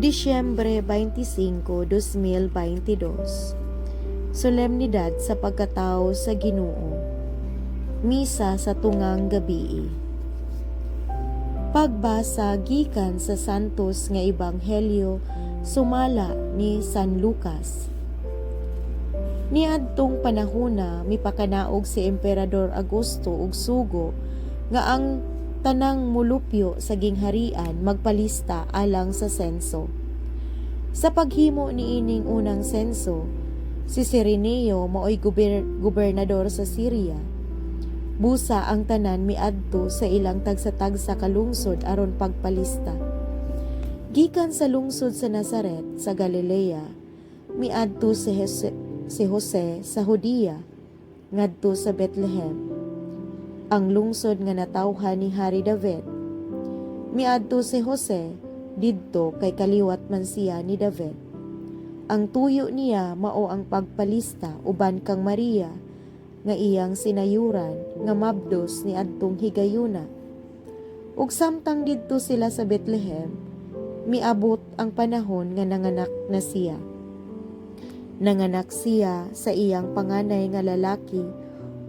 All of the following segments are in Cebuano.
Disyembre 25, 2022. Solemnidad sa Pagkatao sa Ginoo. Misa sa tungang gabii. Pagbasa gikan sa Santos nga Ebanghelyo sumala ni San Lucas. Niadtong panahona, mipakanaog si Emperador Augusto og sugo nga ang tanang molupyo sa gingharian magpalista alang sa senso. Sa paghimo niining unang senso, si Cirenio maoy gobernador sa Syria. Busa ang tanan miadto sa ilang tagsa-tagsa ka lungsod aron pagpalista. Gikan sa lungsod sa Nazaret sa Galilea, miadto si Jose sa Judea ngadto sa Bethlehem, ang lungsod nga natawhan ni Hari David. Miadto si Jose didto kay kaliwat man siya ni David. Ang tuyo niya mao ang pagpalista uban kang Maria nga iyang sinayuran nga mabdos ni adtong higayuna. Ug samtang didto sila sa Bethlehem, miabot ang panahon nga nanganak na siya. Nanganak siya sa iyang panganay nga lalaki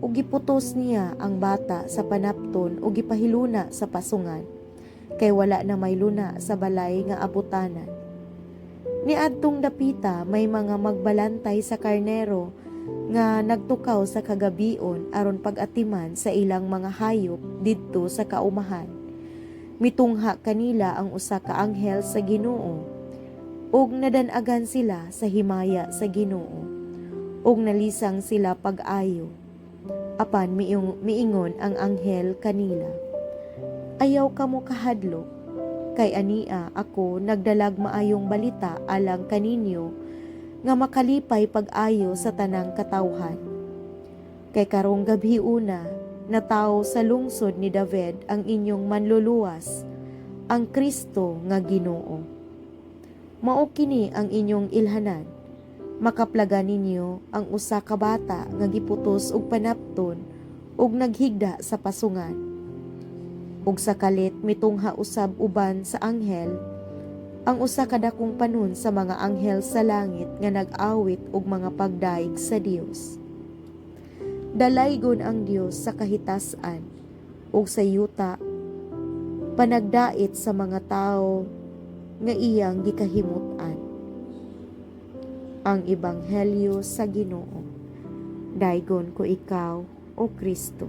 ug giputos niya ang bata sa panapton ug gipahiluna sa pasungan kay wala na may luna sa balay nga abutanan. Niadtong dapita may mga magbalantay sa karnero nga nagtukaw sa kagabion aron pag-atiman sa ilang mga hayop didto sa kaumahan. Mitungha kanila ang usa ka anghel sa Ginoo ug nadan-agan sila sa himaya sa Ginoo ug nalisang sila pag-ayo. Apan miingon ang anghel kanila, "Ayaw kamo kahadlok, kay ania ako nagdalag maayong balita alang kaninyo nga makalipay pag-ayo sa tanang katawhan. Kay karong gabhiona, natawo sa lungsod ni David ang inyong manluluwas, ang Kristo nga Ginoo. Mao kini ang inyong ilhanan: makaplagan ninyo ang usa ka bata nga giputos og panapton ug naghigda sa pasungan." Ug sa kalit mitungha usab uban sa anghel ang usa ka dakong panon sa mga anghel sa langit nga nag-awit og mga pagdayeg sa Dios. "Dalaygon ang Dios sa kahitas-an ug sa yuta panagdait sa mga tawo nga iyang gikahimut-an." Ang Ebanghelyo sa Ginoo. Daygon ko ikaw, O Kristo.